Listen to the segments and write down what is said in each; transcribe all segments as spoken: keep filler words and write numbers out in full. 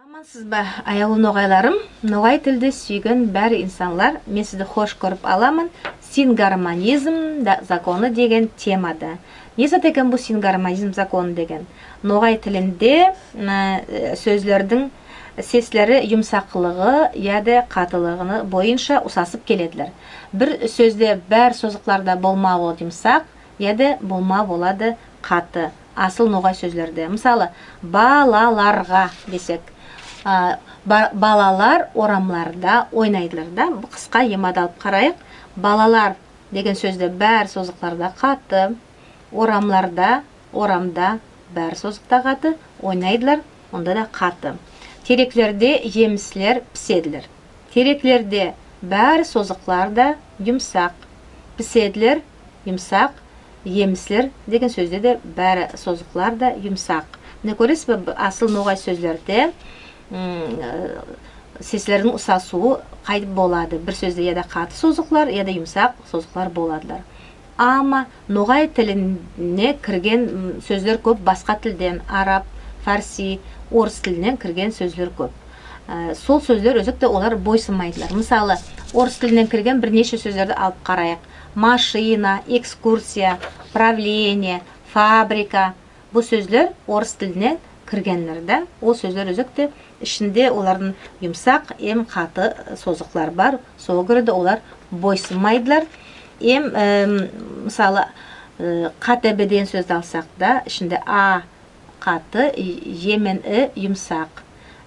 Амансызба, аявлы ногайларым? Ногай тилди суьйген баьри инсанлар, мен сизди хош коьрип аламан сингармонизм да-, законы деген темада. Не зат экен бу сингармонизм законы деген? Ногай тилинде, м, э, соьзлердинъ сеслери юмсаклыгы яде катылыгы бойынша усасып келедилер. Бир соьзде баьри созыкларда болма болады юмсак, яде болма болады каты. Асыл ногай соьзлерде. Мысалы, балаларга десек, а, ба-, балалар орамларда ойнайдылар да. Бу кыска йыймады алып карайык. Балалар деген соьзде баьри созыкларда каты, орамларда, орамда, баьри созыкта каты, ойнайдылар, онда да каты. Тереклерде емислер писедилер. Тереклерде баьри созыклар да юмсак. Писедилер юмсак, емислер деген соьзде де баьри созыклар да юмсак. Мине, коьресизбе, б-, асыл ногай соьзлерде, м, э, сеслердинъ усасувы кайтип болады. Бир соьзде яде каты созыклар, яде юмсак созыклар боладылар. Ама ногай тилине кирген, м, соьзлер коьп баска тилден, араб, фарси, орыс тилиннен кирген соьзлер коьп. Э, сол соьзлер оьзекте олар бойсынмайдылар. Мысалы, орыс тилиннен кирген бир неше соьзлерди алып карайык. Машина, экскурсия, правление, фабрика. Бу соьзлер орыс тилиннен киргенлер да. Ол соьзлер оьзекте ишинде олардынъ юмсак эм каты созыклар бар. Сога коьре де олар бойсынмайдылар. Эм, эм, мысалы, э, катебе деген соьзди алсак та, ишинде а каты, е мен и юмсак.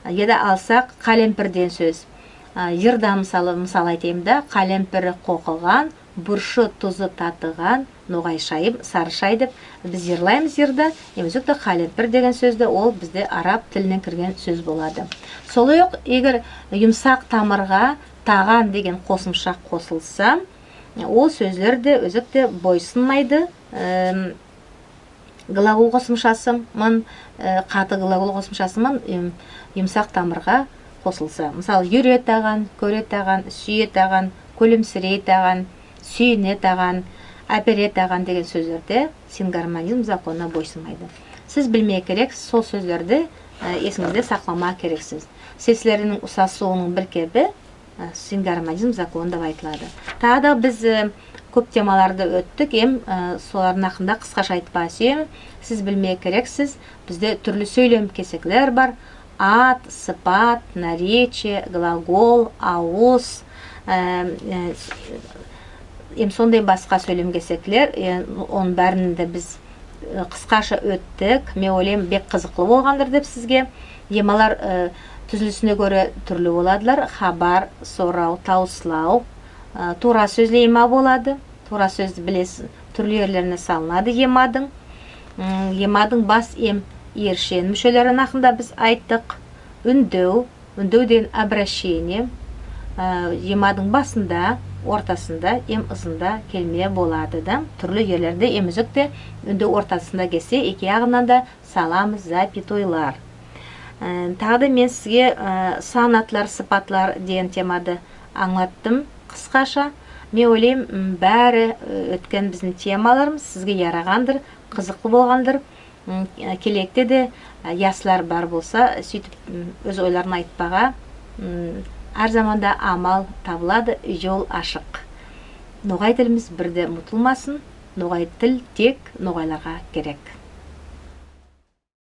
Яде алсак калемпир деген соьз. А, йырда, мысалы, мысал айтайым да, калемпири кокыган, буршы тузы татыган, ногай шайым сары шай деп биз йырлаймыз йырда. Эм оьзекте калемпир деген соьзди, ол бизде араб тилиннен кирген соьз болады. Солай ок, эгер юмсак тамырга таган деген косымша косылса, ол соьзлер де оьзекте бойсынмайды. Эм, глагол косымшасы ман, э, каты глагол косымшасы ман, эм, юмсак тамырга косылса. Мысалы, юретаган, коьретаган, суьетаган, куьлимсирейтаган, суьйинетаган, аьперетаган деген соьзлерде сингармонизм законына бойсынмайды. Сиз билмеге керексиз, сол соьзлерди, э, эсинъизде сакламага керексиз. Сеслерининъ усасувынынъ бир кеби, э, сингармонизм законы деп айтылады. Тагы да биз, э, коьп темаларды оьттик, эм, э, солардынъ акында кыскаша айтпага суьемен. Сиз билмеге керексиз, бизде туьрли соьйлем кесеклер бар. Ат, сыпат, наречие, глагол, авыс, э, э, эм сондай баска соьйлем кесеклер, э, онынъ баьрин де биз, э, кыскаша оьттик. Мен ойлайман, бек кызыклы болгандыр деп сизге. Йыймалар, э, туьзилисине коьре туьрли боладылар. Хабар, сорав, тавыслав, э, тувра соьзли йыйма болады. Тувра соьзди билесиз, туьрли ерлерине салынады йыймадынъ. М, йыймадынъ бас эм эршен муьшелерининъ акында биз айттык. Уьндев, уьндев деген обращение, э, йыймадынъ басында, ортасында эм ызында келмеге болады да. Туьрли ерлерде эм оьзекте уьндев ортасында келсе, эки ягыннан да саламыз запятойлар. Э, тагы да мен сизге, э, сан атлар, сыпатлар деген темады анълаттым кыскаша. Мен ойлайман, м, баьри, э, оьткен бизим темаларымыз сизге ярагандыр, кызыклы болгандыр. М, э, келеекте де, э, яслар бар болса, суьйтип, м, оьз ойларын айтпага, м, аьр заманда амал табылады, йол ашык. Ногай тилимиз бир де мутылмасын, ногай тил тек ногайларга керек.